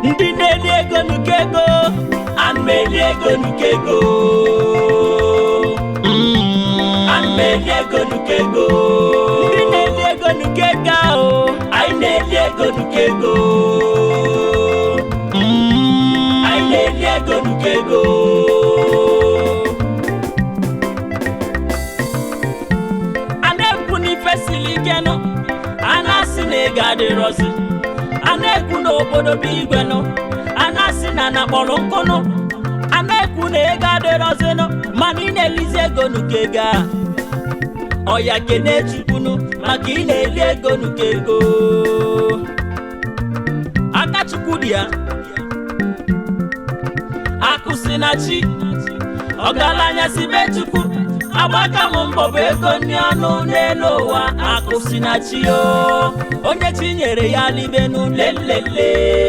Ndị na-eli ego nuke ego, ana m eli ego nuke ego. Ana m eli ego nuke ego. Ndị na-eli ego nuke ego ahụ, anyị na-eli ego nuke ego. Anyị na-eli ego nuke ego. A na-ekwu n'ife siri ike nụ, a na-asị na ego adịrọzi. A na-ekwu na obodo bụ igwe nụ, a na-asị na na kpọrọ nkụ nụ, a na-ekwu na ego adịrọzinụ, mana ị na-elizi ego nuke ego a. Ọya kene Chukwunu maka ị na-eli ego nuke ego. Aka Chukwu dị ya. Akụ si na chi, ọgaranya si be Chukwu. Agbaka m mbọ bụ ego nri ọnụ n'elu ụwa. Akụ si na chi o, onye chi nyere ya libenu lelele.